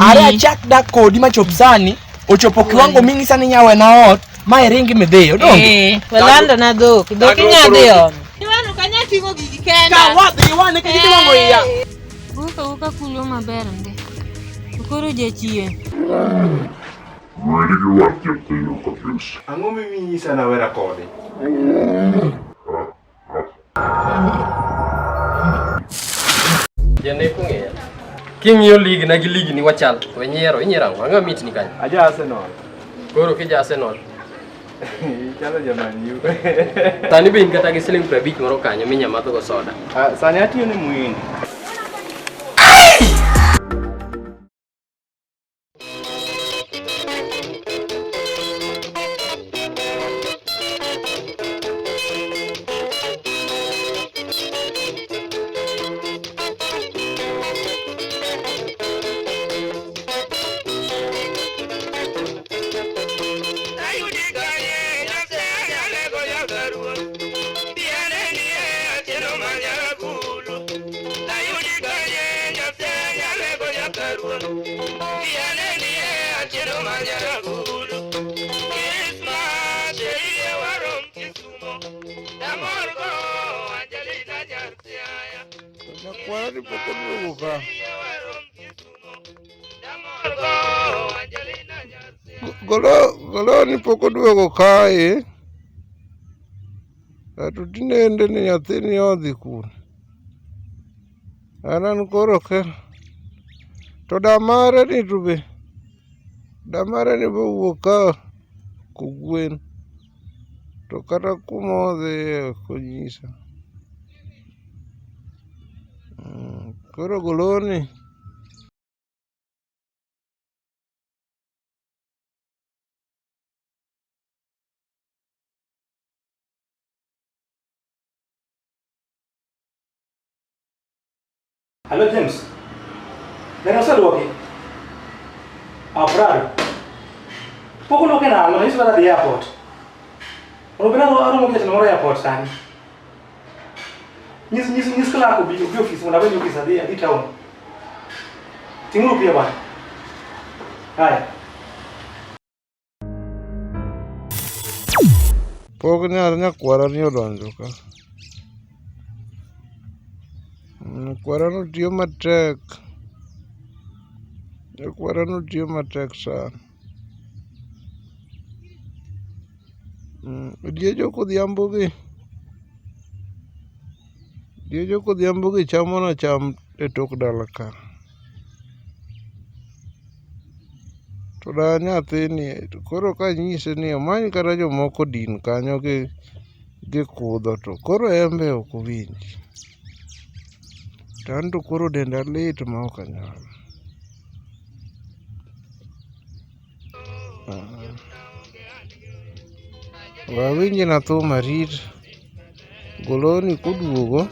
Are achak dak kodi machop sani ochopo kiwango mingi sani nyawe na ot ma iringi midhiyo donge. Eh, welando na dhok. Dhok inya dhi omo. Iwano kanya ting'o gigi kenda. Ka wadhi wane ka gidhi wang'o iya. Wuka wuka kulo maber ndi. To koro jachien. Ang'o miminyisa nawera kode? Janeko ng'eya. King'iyo lig na gi lig ni wachal, to inyiero, inyiero ang'o? Ang'o mitni kanyo? Aja Arsenal. Koro kija Arsenal. Ichalo ja Man U. Sani be in kata gi siling 50 moro kanyo minya madho go soda. Ah, sani atiyo ne Muhindi. Nyakwara ni pok oduogo ka. Golo ni pok oduogo kae. To tinende ni nyathini odhi kuno. An an koro ke. To da mare ni to be. Da mare ni be owuok ka kogwen. To kata kuma odhiye ok onyisa. Koro goloni. Hello James. Nene oseduoki? Aprado. Pok oluoke nang'o? Nyiso kata dhi airport. Onego bed ni aromo gi jatelo moro e airport sani. Nyis nyis nyis clerk obi obi ofis mondo aweni ofis adhi adhi town. Ting'uru piyo bwana. Haya. Pok nyar nyakwara ni odonjo ka. Nyakwara no tiyo matek. Nyakwara no tiyo matek sana. Odiecho kodhiambo gi. Odiecho kodhiambo gi chamo na cham e tok dala ka. To da nyathini to koro kanyise ni omany kata jomoko odin kanyo gi gikudho to koro en be ok owinji. To an to koro denda lit ma ok anyal. We awinj na thum arit. Goloni koduogo.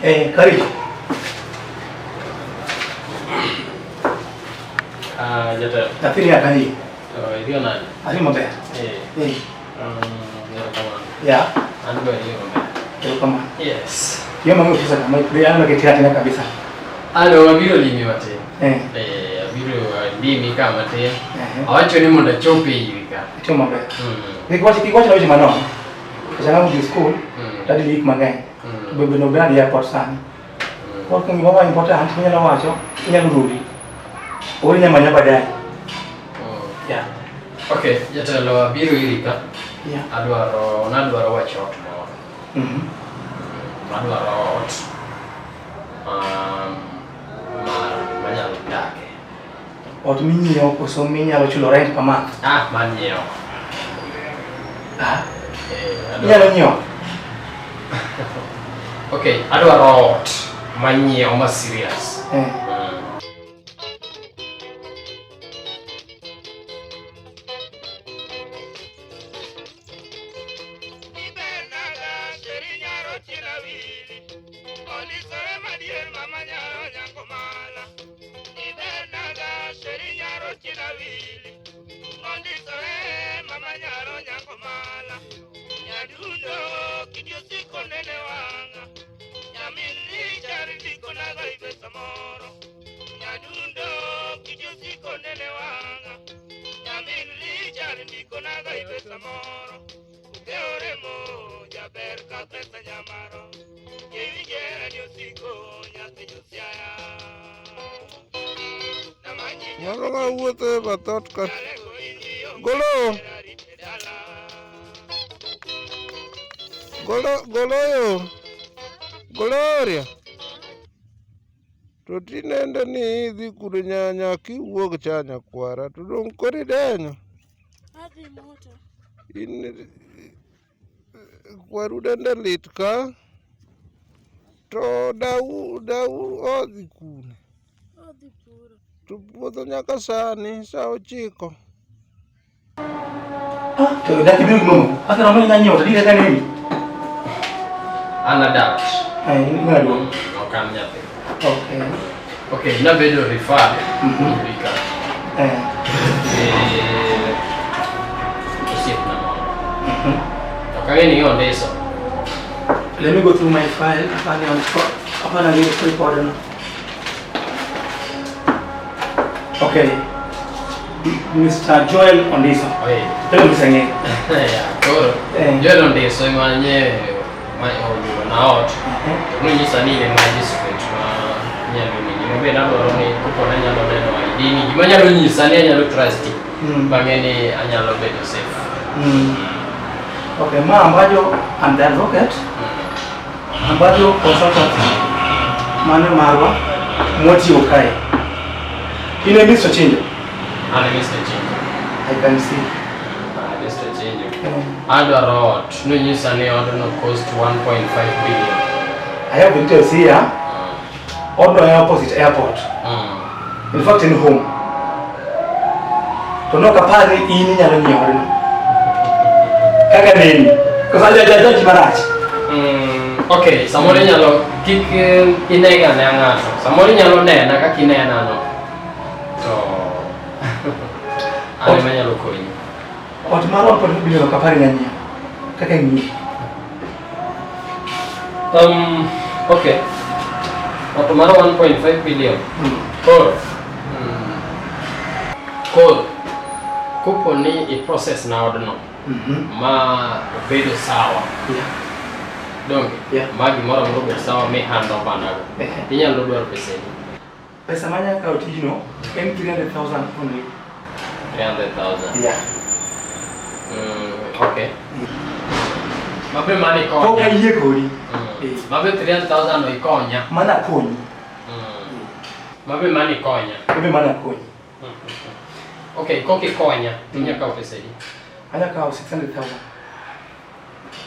Eh, karibu. Ah, jatelo. Nathini akanyi. To idhiyo nade? Adhi maber. Eh. Eh, Erokamano. ya. An be ariyo maber. Erokamano. Yes. Yo mang'o ofisa kama be aneno kitin atina kabisa. Alo, abiro limi matin. Eh. Eh, abiro limi ka matin. Eh. Awacho ni mondo achop e iri ka. Itimo maber. Mm. Kik wach kik wach na weche manono. Pesa na udhi school, Mm. tadhi gik mang'eny. Mm. To be no bende airport sani. Koro ka gimoro important minyalo wacho, inyalo rudi. Ori nyamanya baadaye. Mm. Yeah. Okay, jatelo abiro iri ka. Yeah. Adwaro, nadwaro wacho ot moro. Mhm. Adwaro ot. Mar manyalo dake. Ot minyiewo koso minyalo chulo rent per month? Ah, manyiewo. Ah, Eh, adwaro- inyalo nyiewo. Okay, adwaro ot manyiewo ma serious. Eh. Mm. Mano ng'a wuotho e bath ot ka. Golo. Golo goloyo. Gloria. To tinende ni idhi kure nyaka iwuog cha nyakwara to dong' koro idenyo. Adhi moto. In kwaru dende lit ka. To dau dau odhi kune. Odhi puro. To puodho nyaka sani sa 9. Ah, to dak ibiro gi mama. Aka romo inya nyiewo to dire ka nini. An adult. Eh, in ng'a duong'. Ok an nyathi. Okay. Okay, nabedo referred Mhm. iri ka. Eh. Eh, osiepna moro. Mhm. Ok ang'e ni ondiso. Let me go through my file. Apani on apana ni record no. Okay. Mr. Joel Ondiso. Oye. Joel Ondiso ng'e. Yeah, koro. Eh. Joel Ondiso ema nye ma oluwo na ot. To nonyisa ni in e magistrate ma nyalo nini. Ma bende adwaro ni kopo ni anyalo neno ID ni gima nyalo nyisa ni anyalo trust. Mm. Bang'e ni anyalo bedo safe. Mm. Okay, ma Ambajo and the advocate. Ambajo consultant mano marwa motiyo kae. In e Mr. Chinjo. An e Mr. Chinjo. I can see. An e Mr. Chinjo. Mm. Adwaro ot. Nonyisa ni odno cost 1.5 billion. I have the details here. Odno e opposite airport. Mm. In fact, in home. To nok apar ni in inyalo nyiewo odno. Kaka neni. Koso ajajaji marach. Okay, samoro inyalo kik inega ne ng'ato. Samoro inyalo nena kaka inena no. To an ema anyalo konyi. Ot mar 1.5 billion ok apar ni inyalo nyiewo. Kaka ing'iyo. Okay. Ot mar 1.5 billion. Koro. Koro. Kopo ni i process na odno. Ma obedo sawa. Yeah. Donge? Yeah. Ma gimoro amora obed sawa mi hand over nago. Inyalo dwaro pesa adi? Pesa ma nyaka kawo tijno en 300,000 only. 300,000. Yeah. Okay. Mabe mane ikonya. Pok ayie kodi. Mabe 300,000 no ikonya. Mana konyi. Mabe mane ikonya. Mabe mana konyi. Okay, koki ikonya, tinya kawo pesa adi? Anya kawo 600,000.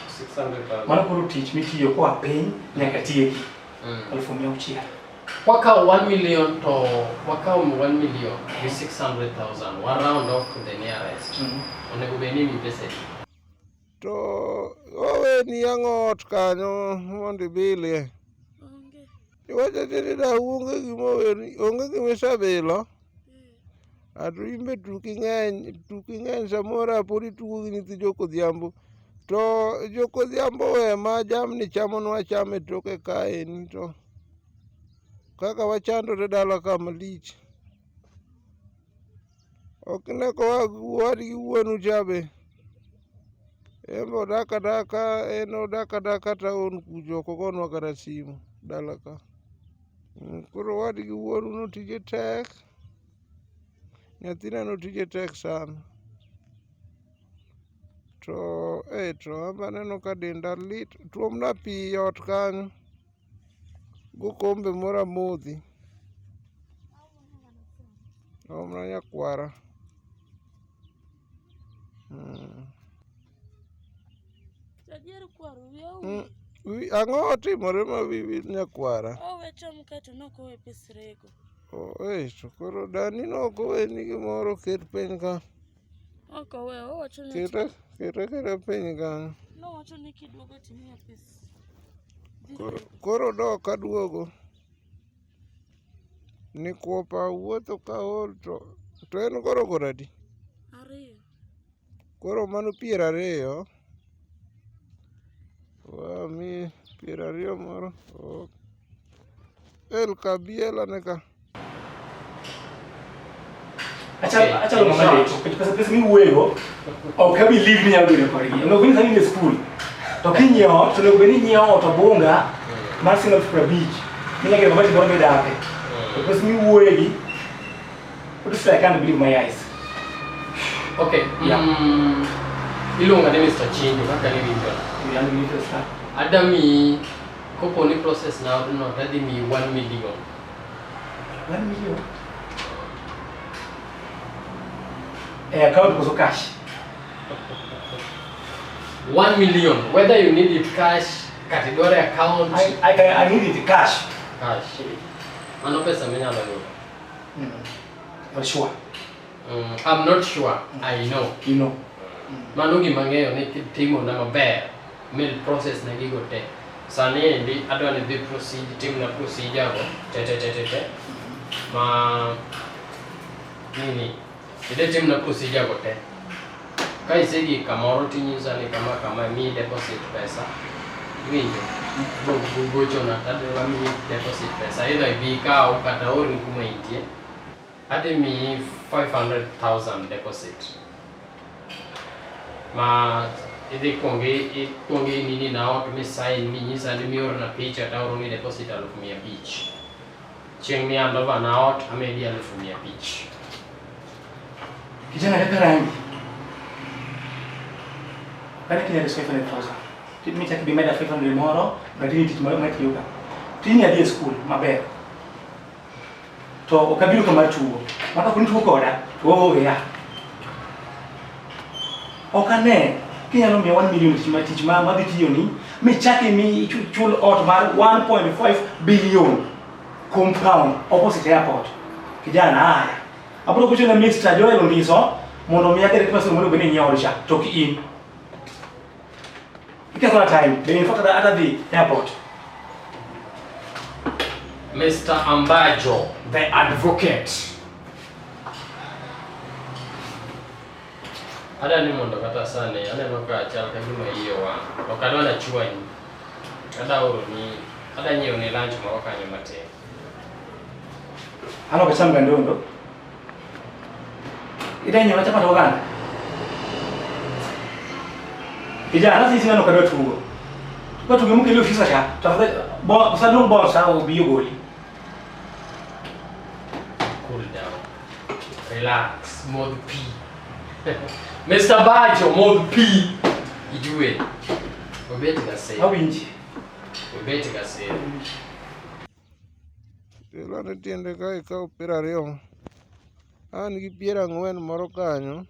600,000. Mano koro tich mitiyo koa piny nyaka tieki. 600,000. Wakawo 1 million to wakawo 1 million gi 600,000. Wa round off to the nearest. Onego bed ni mi pesa adi? To oweni ang'o ot kanyo mondo ibilie? Iwacho ni dau onge gima oweni, onge gima isebilo. Ato in be tuki ng'eny, tuki ng'eny samoro pod itugo gi nyithi jok odhiambo. To jokodhiambo we ma jamni chamonwa cham e toke kaeni to kaka wachandore dala ka malich. Ok ine koa wadgi wuonu cha be. En be odak adaka en odak adaka taon kucho ok ogonwa kata simu dala ka. Koro owadgi wuonu no tije tek. Nyathina no tije tek sana. To eh to an be aneno ka denda lit. Tuomna pi e ot kanyo. Gokombe moro amodhi. Omna nyakwara. Adier kwar wiya owil. Ang'o otimore ma wiyi nyakwara? Owe cham kae to nok owe pes rego. Oh, eh, to koro dani nok oweni gimoro ket piny ka. Ok owe, owacho ni Kete kete kete piny kanyo. Nowacho ni kiduogo timiya pes. Koro, koro dok aduogo. Nikwopa wuotho ka ol to en gorogoro adi? Ariyo. Koro mano 20. Wami 20 moro. Ok. El kabiela ne ka. Achalo mama lecho, pesa pesa miwuoyego ok abi believe ni nyalo bedo kodgi. Onego bed ni sani in e school. To kinyiewo ot, to onego bed ni inyiewo ot Obunga mar siling 50,000. Minyalo gero mabati moro midake. To pesa miwuoyegi, honestly I can't believe my eyes. Okay. Yeah. Iluonga ni Mr. Chinjo kaka niwinjo. Yeah, ni Mr. Adami kopo ni process na odno tadhi miyi 1 million. 1 million. E account koso cash? 1 million whether you need it cash kata idwaro e account. I need it cash. Cash. Mano pesa minyalo yudo. Not sure. I'm not sure. I know. You know. Mano gima ang'eyo ni kitimo na maber mil process na gigo te. Sani endi adwa ni dhi proceed timna procedure go te te te te te ma nini idhi timna procedure go te. Ka isegik kamoro tinyisa ni kama kama miyi deposit pesa. Iwinjo? Gochona tadwa miyi deposit pesa either ibi ikaw kata aorni kuma intie. Adhi miyi 500,000 deposit. Ma idhi kuongi nini na ot mi sign minyisa ni miorna picha taoroni deposit 500,000. Chieng' mi hand over na ot amedi 500,000. Kijana kaka rangi. Kane kinyalo 500,000. Michak bi meda 500 moro, but tich moro matiyo ka. Tijni adhi e school maber. To ok abiro ka mar tugo. Ma kaponi tugo koda, to waonge ya. Ok ane kinyalo miya 1 million tich ma tich ma madhi tiyo ni michak imi chul ot mar 1.5 billion compound opposite airport. Kijana aya. Abiro gocho ne Mr. Joel Ondiso mondo mi ager pesa mondo bed ni nyiewo cha to ki in. Iketho na time. Be in fact ata dhi airport. Mr. Ambajo, the advocate. Ada ni mondo kata sani aneno ka chal ka gima iye wang'. Ok adwa nachwanyi. Ada oro ni ada nyiewo ni lunch moro kanyo matin. An ok acham ga ndondo. Ida nyiewo chapat oganda. Kijana sisi neno kadwa tugo. Kwa tugo mkele ofisa cha. Tafadhali bo salon bo sa obi ogoli. Cool down. Relax. Modh pi. Mr. Bajo, modh pi. Ijue. Obet ga seri. Awinji. Obet ga seri. Kel ane tiende ka ikaw 20. An gi 40 moro kanyo.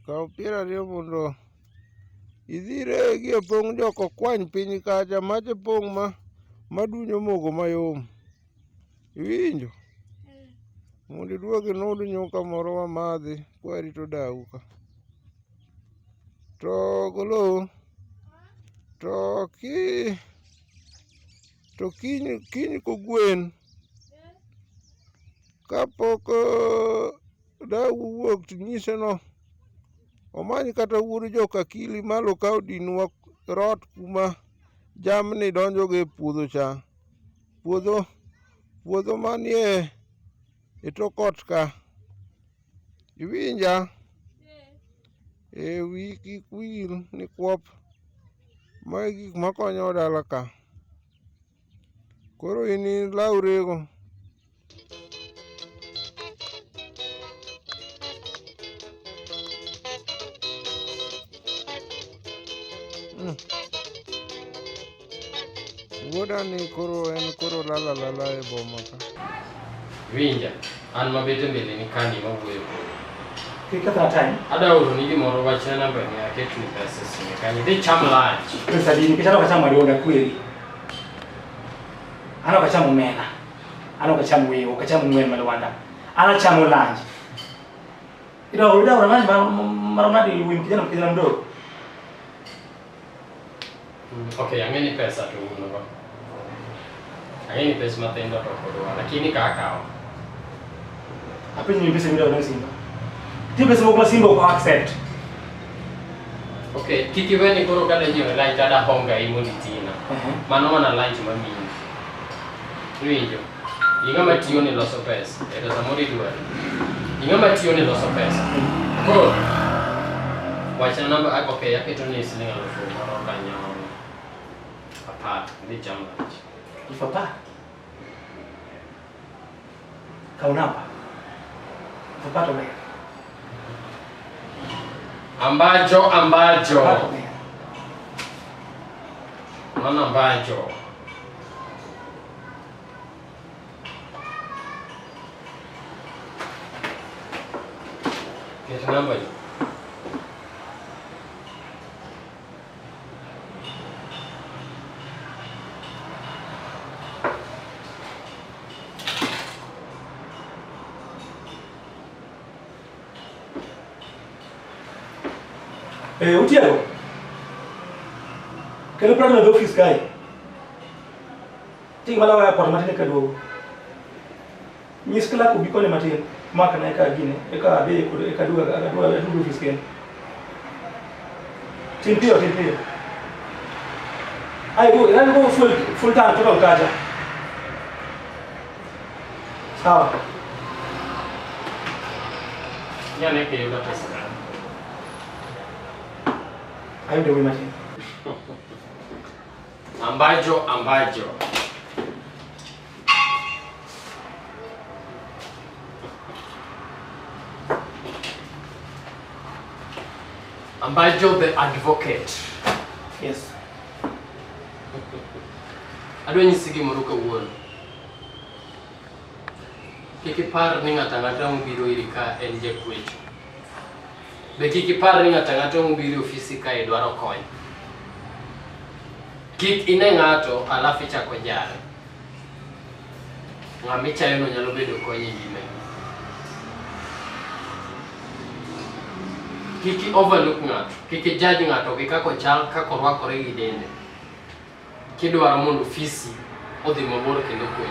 Kaw 20 mondo idhi regi e pong' jok okwany piny kacha macha pong' ma madunyo mogo mayom. Iwinjo? Mondo iduog inud nyuka moro wamadhi kwarito dau ka. To golo to ki to kiny kiny kogwen kapok dau owuok to inyise no Omany kata wuod jokakili malo ka odinwa rot kuma jamni donjogo e puodho cha. Puodho puodho manie e tok ot ka. Iwinja? E wiyi kik wil nikwop. Magi gik makonyowa dala ka. Koro in ilaw rego. Wuoda ni koro en koro lala lala e boma ka. Winja, an mabet e mbele ni kani mawuoyo kodi. Kik ketha time. Ada oro ni gimoro wachna namba ni aketni pesa e sime kanyo. Idhi cham lunch. Pesa di nikech an ok acham ariwda kweri. An ok acham omena. An ok acham wiyo, ok acham ng'wen malwanda. An achamo lunch. Ida ida ora lunch marom nade wuoyi kijana kijana mdogo. Okay, ang'e ni pesa to un go. Ang'e ni pesa mathindo to ok odwar, lakini ka akawo. Apenjo ni pesa midwaro ne Simba. Nitie pesa moko ma Simba ok accept. Okay, kik iwe ni koro kada nyiewo lunch ada honga i mondo itina. Mano mana lunch mamiyi. Iwinjo? Ing'ama tiyo ni loso pesa. Ero samoro idwaro. Ing'ama tiyo ni loso pesa. Koro wachna namba, ah, okay, aketo ni siling alufu moro kanyo 10, idhi cham lunch. 10,000. Kaw namba. 10,000 to ber. Ambajo, ambajo. 10,000 to ber. Mano ambajo. Ket namba ni. Eh, Utiego. Kelo prado e office kae. Ting malawa airport matin ka duogo. Nyis clerk obi koni matin. Maka na eka gine, eka adhi eka duogo eka duogo aduogo office kendo. Tim piyo, tim piyo. Ai go, yani go full full time toka mkaja. Sawa. Nyane kiyudo pesa gani? Ayude wuoyi matin. Ambajo, ambajo. Ambajo the advocate. Yes. Adwa nyisi gimoro kawuono. Kik ipar ni ng'ato ang'ata mobiro iri ka en jakwecho. Be kik ipar ni ng'ato ang'ata mobiro e ofisi kae dwaro kony. Kik ine ng'ato alafu ichako jare. Ng'ama ichayono nyalo bedo kony e ngimani. Kik i overlook ng'ato, kik i judge ng'ato gi kaka ochal, kaka orwakore gi dende. Kidwaro mondo ofisi odhi mabor kendo kwe.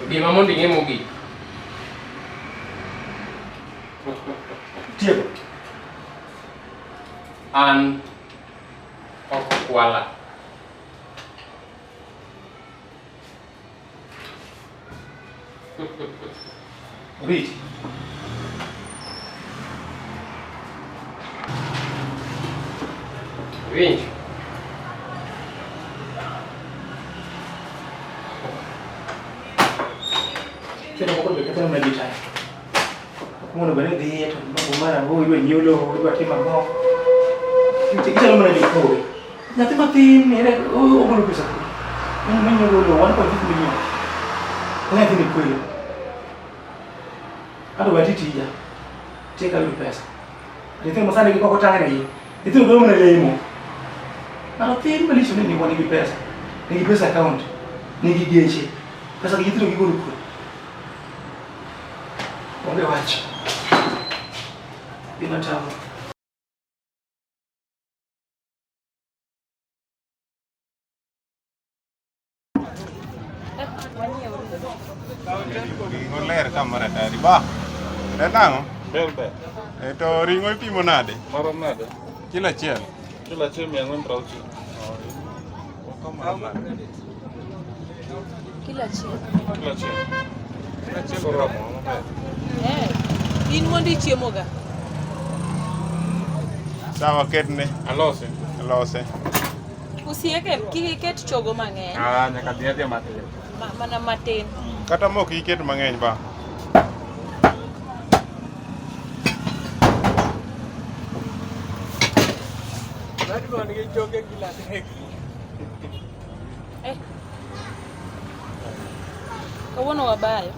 To gima mondo ing'e mogik. Tieko. An ok kwala. Rich. Winjo. Tena moko be ketho mana ji time. Kumono bende dhi to mambo mara ang'o idwa nyiew lowo idwa timo ang'o. Ichalo mana jopuonj. Nyathi matin ere ogolo pesa kure? Manyiewo lowo 1.5 million. Nyathi ni kwelo. Ato we ati tija. Tiek ayud pesa. Nyithindo masani gi koko tang'ne gi. Nyithindo dwaro mana lemo. Ng'ato thin malich ni nigi pesa. Nigi pesa account. Nigi geche. Pesa gi nyithindo gigolo kure. Onge wach. Gima tamo. Ring'o ler ka maratari ba. En ang'o? Ber ber. E, to ring'o ipimo nade? Marom nade? Kilo achiel. Kilo achiel 460. Kilo achiel. Kilo achiel. Kilo achiel oromo maber. Eh, in mondo ichiemoga. Sawa ketne. Alose. Alose. Usieke kik iket chogo mang'eny. Ah, nyaka dhi adhiya matin. Mana matin. Kata mok iket mang'eny ba. Eh. Kawuono wabayo.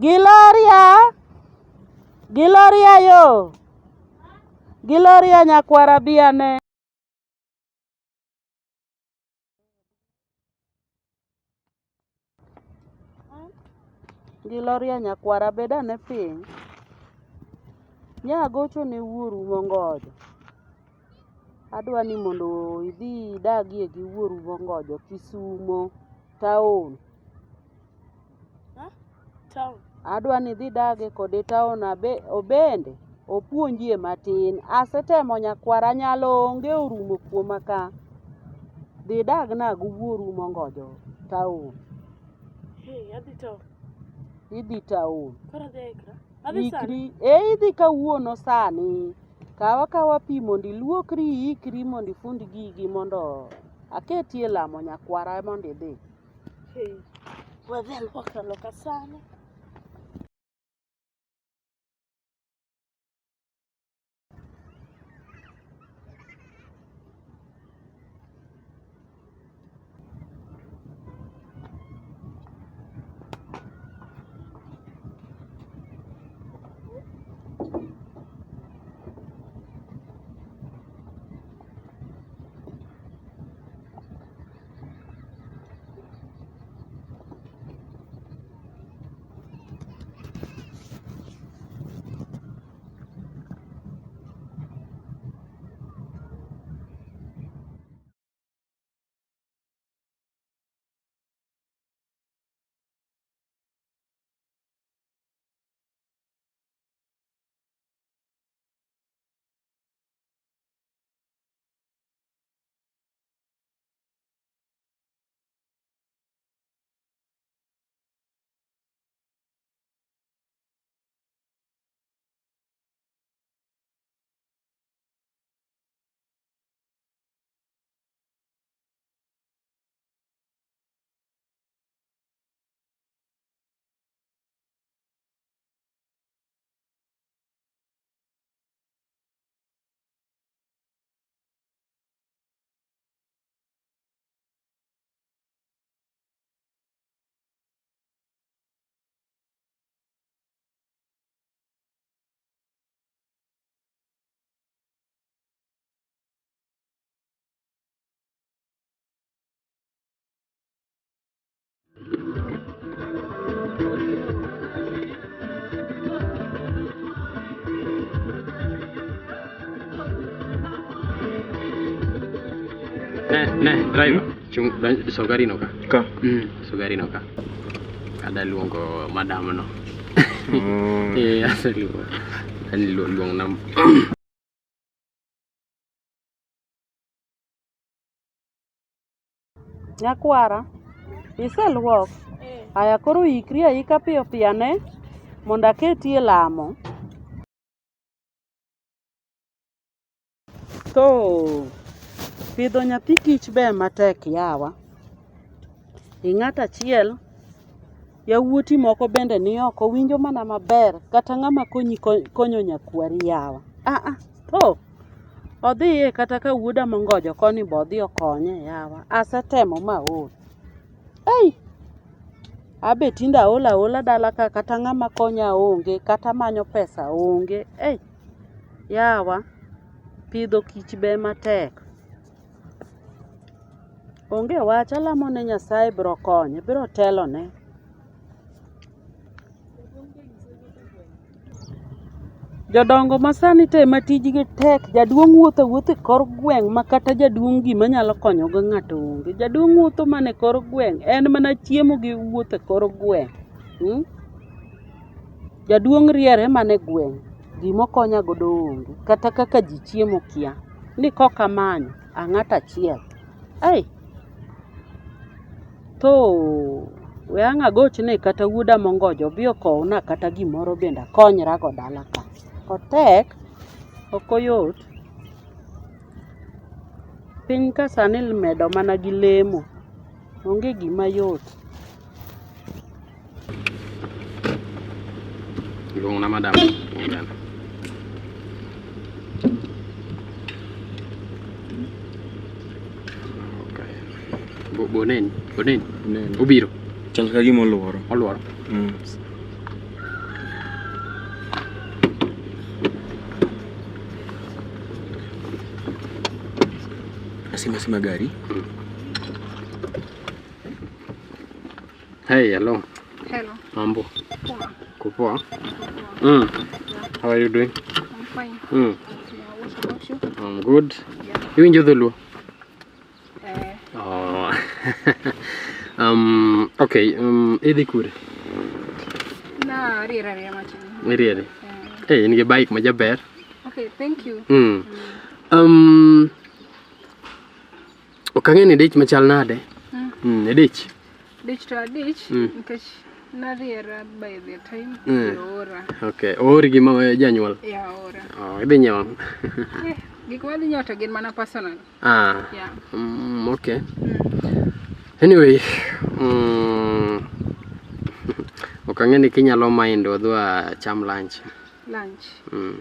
Giloria, Giloria yo, Giloria nyakwara bi ane. Giloria nyakwara bed ane piny. Nyagocho ne wuoru mongojo. Adwa ni mondo idhi idagie gi wuoru mongojo Kisumo town. Town. Adwa ni idhi dage kode town abe, obende opuonjie matin. Asetemo nyakwara nyalo onge orumo kuoma ka. Dhi dagna gi wuoru mongojo town. Hey, adhi town. Idhi town. Koro adhi aikra. Adhi sani. Ikri, e idhi kawuono sani. Kaw akawa pi mondo iluokri iikri mondo ifund gigi mondo aketie lamo nyakwara mondo idhi. Hey. Wadhi aluokra loka sani. Ne, ne, driver. Chung, so gari no ka. Ka. So gari no ka. Ada luongo madam no. Eh, aseluongo. Ani luong nam. Nyakwara, iseluok? Aya koro ikri aika piyo piyo ane mondo aketie lamo. To pidho nyathi kich be ema tek yawa. Ing'ato achiel Yawuoti moko bende ni oko winjo mana maber kata ng'ama konyi konyo nyakwari yawa. Ah ah, tho! Odhiye kata ka wuoda mongojo koni be odhi okonye yawa. Asetemo ma aol. Ei! Abe tinde aol aola dala ka kata ng'ama konya onge, kata manyo pesa onge. Ei! Yawa, pidho kich be ema tek. Onge wach, alamo ni Nyasaye biro konye, biro telone. Jodongo masani to ema tijgi tek. Jaduong' wuotho awuotha e kor gweng' ma kata jaduong' gima nyalo konyogo ng'ato onge. Jaduong' wuotho mana e kor gweng', en mana chiemo gi wuotho e kor gweng'. Hmm? Jaduong' riere mana e gweng', gima okonya godo onge. Kata kaka ji chiemo kia. Ni kok amanyo, ang'ato achiel. Ei! Tho! We ang' agochne kata wuoda mongojo obi okowna kata gimoro bende akonyrago dala ka. Otek, ok oyot. Piny ka sani medo mana gi lemo. Onge gima yot. Luongna madam. Luongna. Okay. Bo bonen, bonen. Obiro. Chal ka gima oluoro. Oluoro. Mm. Asima sima gari. Hey, hello. Hello. Mambo. Poa. Kupoa? Mm. How are you doing? I'm fine. Mm. Yeah, what about you? I'm good. Yeah. Iwinjo dholuo? Eh, Oh. Okay, idhi kure? na riera riera matin. Iriere. Eh, Hey, in gi bike ma jaber. okay, thank you. Mm. Ok ang'e ni dich machal nade. Mm. Idich. Dich to adich Mm. nikech nariera by the time Mm. oora. Okay, oori gi ma janyuol. Yeah, oora. Oh, idhi nyiewo ang'o? Eh, gik madhi nyiewo to gin mana personal. Ah. Yeah. Okay. Anyway, ok ang'e ni kinyalo mind wadhi wacham lunch. Lunch. Mm.